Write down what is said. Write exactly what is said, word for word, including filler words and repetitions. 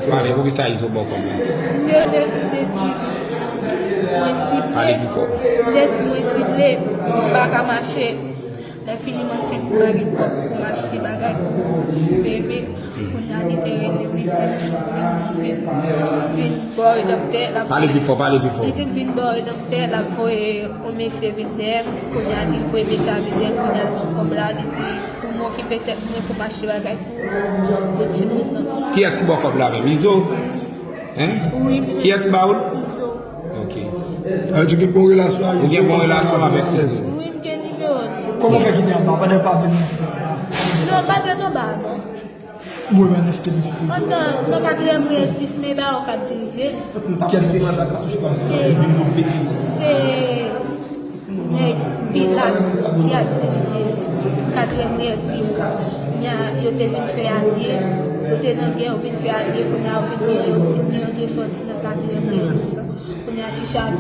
Pale, poukisa Izo ba w kòb la? Yo te, te di mwen sible. Pale pi fò. Yo te di mwen sible, m pa ka mache. Lè fini m ansent, m pa gen kòb pou m achte bagay pou bebe. Kounye a, li te rele m, li di m vin, vin, vin bò redanmtè, l ap Pale pi fò, pale pi fò. Li di m vin bò redanmtè, l ap voye yon mesye vin dèyè m. Kounye a, li voye mesye a vin dèyè m, kounye a, l ban m kòb la, li di pou m okipe tèt mwen, pou m achte bagay pou, pou timoun nan. Kiyès ki ba w kòb la menm? Izo? Hein? Wi. Kiyès ki ba ou l? Izo. Ok. Sa vle di w gen bon relasyon ak Izo? Ou gen bon relasyon avèk Izo? Wi, m gen nimewo l. Kòman w fè kite anba? Pandan w pa vle moun kite anba? Non, pa tèt anba, non. Mwen, men, lè se te misye. Pandan, nan katriyèm riyèl plis, men ba w k ap dirije. Kiyès ki dirije? Se, se nèg Pilat ki ap dirije katriyèm riyèl plis. Kounye a, yo te vin fè alye, yo te nan gè, yo vin fè alye, kounye a, yo vin gen, yo vin gen, yo te sòti nan katriyèm riyèl plis la. Kounye a, Ticha